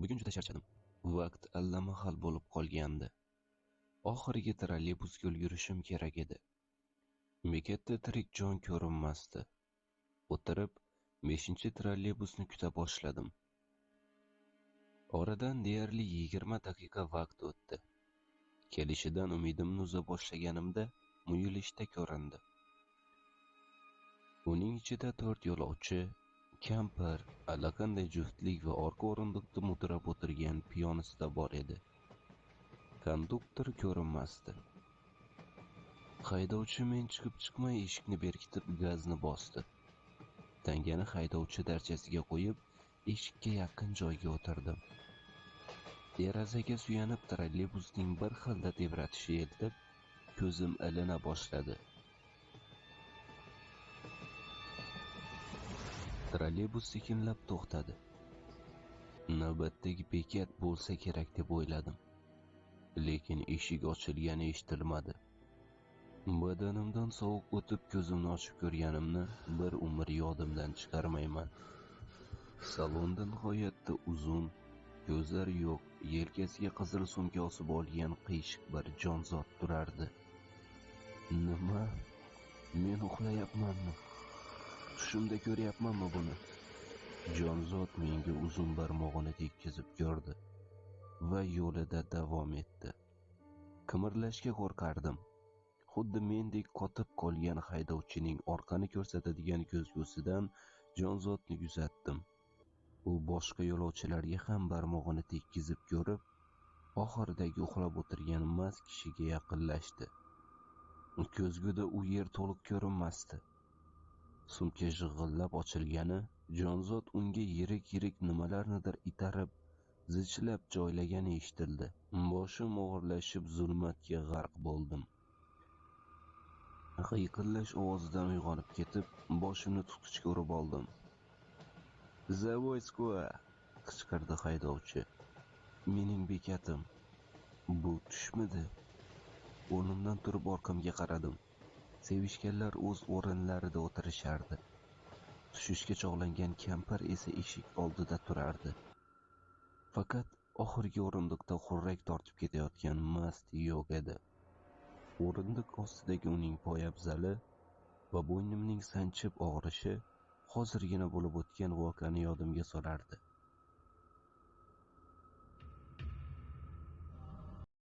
Bugun juda charchadim. Vaqt allamahal bo'lib qolgandi. Oxirgi trolleybusga ulgurishim kerak edi. Bekatda tirik jon ko'rinmasdi. O'tirib, 5-trolleybusni kuta boshladim. Oradan deyarli 20 daqiqa vaqt o'tdi. Kelishidan umidimni uza boshlaganimda muyulishda ko'rindi. Uning ichida 4 yo'lovchi, kampir, allaqanday juftlik va orqa o'rindiqda mudrab o'tirgan piyonista bor edi. Konduktor ko'rinmasdi. Haydovchi men chiqib-chiqmay eshikni berkitib gazni bosdi. Tangani haydovchi darchasiga qo'yib, eshikka yaqin joyga o'tirdim. Derazaga suyanib trolleybusning bir xilda tebratishi eltib, ko'zim ilina boshladi. Trolleybus sekinlab to'xtadi. Navbatdagi bekat bo'lsa kerak deb o'yladim. Lekin eshik ochilgani eshitilmadi. Badanimdan sovuq o'tib ko'zimni ochib ko'rganimni bir umr yodimdan chiqarmayman. Salonda nihoyatda uzun, ko'zlari yo'q, yelkasiga qizil sumka osib olgan qiyshiq bir jonzot turardi. Nima? Men uxlayapmanmi? Tushimda ko'ryapmanmi buni? Jonzot menga uzun barmog'ini tekkizib ko'rdi va yo'lida davom etdi. Qimirlashga qo'rqardim. Xuddi mendek qotib qolgan haydovchining orqani ko'rsatadigan ko'zgusidan jonzotni kuzatdim. U boshqa yo'lovchilarga ham barmog'ini tekkizib ko'rib, oxiridagi uxlab o'tirgan mast kishiga yaqinlashdi. Ko'zguda u yer to'liq ko'rinmasdi. Sumka jig'illab ochilgani, jonzot unga yirik-yirik nimalarnidir itarib, zichlab joylagani eshitildi. Boshim og'irlashib zulmatga g'arq bo'ldim. G'iyqillash ovozidan uyg'onib ketib, boshimni tutqichga urib oldim. "Zavoyskoye!" qichqirdi haydovchi. Mening bekatim. Bu tushmidi? O'rnimdan turib orqamga qaradim. Sevishganlar o'z o'rinlarida o'tirishardi. Tushishga chog'langan kampir esa eshik oldida turardi. Faqat oxirgi o'rindiqda xurrak tortib ketayotgan mast yo'q edi. O'rindiq ostidagi uning poyabzali va bo'ynimning sanchib og'rishi hozirgina bo'lib o'tgan voqeani yodimga solardi.